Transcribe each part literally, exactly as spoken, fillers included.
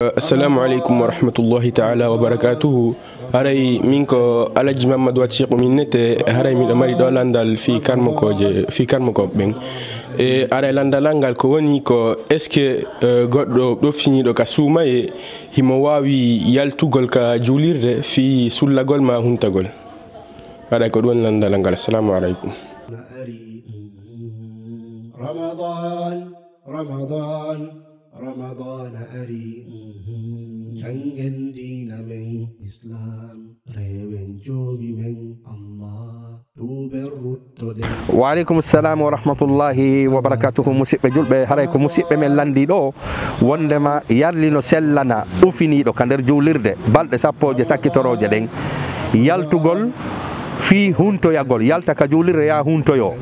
Assalamu aleykum wa rahmatullahi taala wa barakatuhu. Haray min ko Alaji Mamadou Wat Cheikh Minete, haray miɗo mari ɗo landal fi karmokooje, fi karmokooɓe ɓen. E haray landal ngal ko woni ko, est-ce que, eh, goɗɗo ɗoftiniiɗo ka suumaye himo waawi yaltugol ka juulirde fi sullagol ma huntagol? Haray ko ɗum woni landal ngal. Assalamu aleykum. Ramadan, Ramadan, Ramadan ari. Janngen diina men Islam, rewen joomi men Allah, tuuben ruttoɗen. Wa aleykum salam wa rahmatullahi wa barakatuhu. Musidɓe julɓe, haray ko musidɓe men lanndii ɗo, wonndema yarli no sellana ufiniiɗo ka nder juulirde balɗe sappooje sakkitorooje ɗen yaltugol fii huntoyagol, yalta ka juulirde yaha huntoyoo,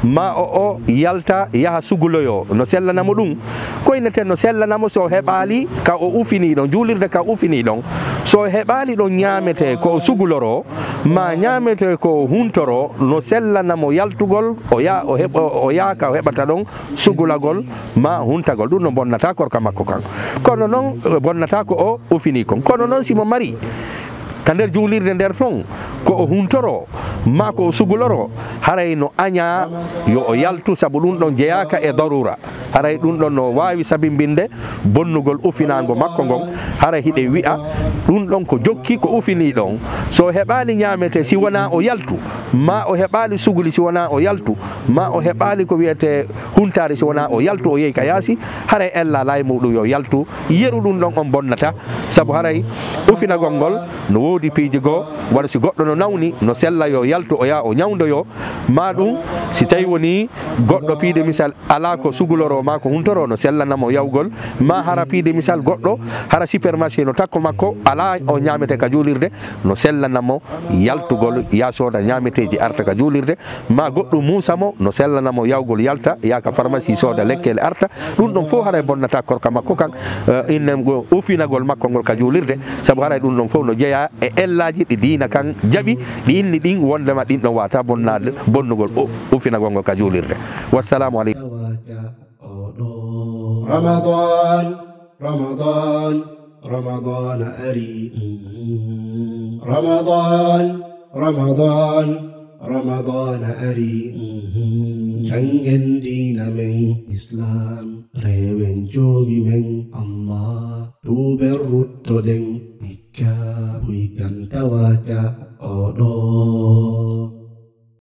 ma o, o yalta yaha suguloyoo, no sellana mo ɗum? Koyneten no sellana mo so heɓaali ka o ufinii ɗon, juulirde ka ufinii ɗon, so heɓaali ɗon ñaametee ko o suguloroo, ma ñaametee ko o huntoroo, no sellana mo yaltugol, o ya-, o heɓ-, o yaha ka o heɓata ɗon sugulagol ma huntagol. Ɗum no bonnata korka makko kan. Kono non, bonnata ko o ufinii kon. Kono non, si mo mari ka nder juulirde nder ton ko o huntoroo, ma ko o suguloroo, haray no añaa yo o yaltu, sabu ɗum ɗon jeyaaka e darura. Haray ɗum ɗon no waawi sabimbinde bonnugol ufinaango makko ngon. Haray hiɗen wi'a ɗum ɗon ko jokki ko ufinii ɗon. So o heɓaali ñaametee si wonaa o yaltu, ma o heɓaali suguli si wonaa o yaltu, ma o heɓaali ko wiyetee huntaari si wonaa o yaltu, o yehi ka yaasi, haray ella lay muɗum yo yaltu. Yeru ɗum ɗon on bonnata, sabu haray ufinagol ngol no woodi piiji goo, wano si goɗɗo no nawni, no sella yo yaltu o yaha o ñawndoyoo, ma ɗum si tawi woni goɗɗo piide misal alaa ko suguloroo ma ko huntoroo, no sellana mo yawgol, ma hara piide misal goɗɗo hara supermarché no takko makko alaa o ñaametee ka juulirde, no sellana mo yaltugol, ya sooda ñaameteeji arta ka juulirde, ma goɗɗum muusa mo, no sellana mo yawgol yalta, yaha ka pharmacie sooda lekkele arta. Ɗum ɗon fof haray bonnata korka makko kan, eh, inne go ufinagol makko ngol ka juulirde, sabu haray ɗum ɗon fof no jeyaa e ellaaji ɗi diina kan jaɓi, ɗi inni ɗin wonndema ɗin ɗon waata bonnaade, bonnugol o ufinagol ngol ka juulirde. Wassalamu aleykum. Ramadan, Ramadan, Ramadan ari. Ramadan, Ramadan, Ramadan ari. Janngen diina men Islam, rewen joomi men Allah, tuuben ruttoɗen, hikka buy kan tawaaka.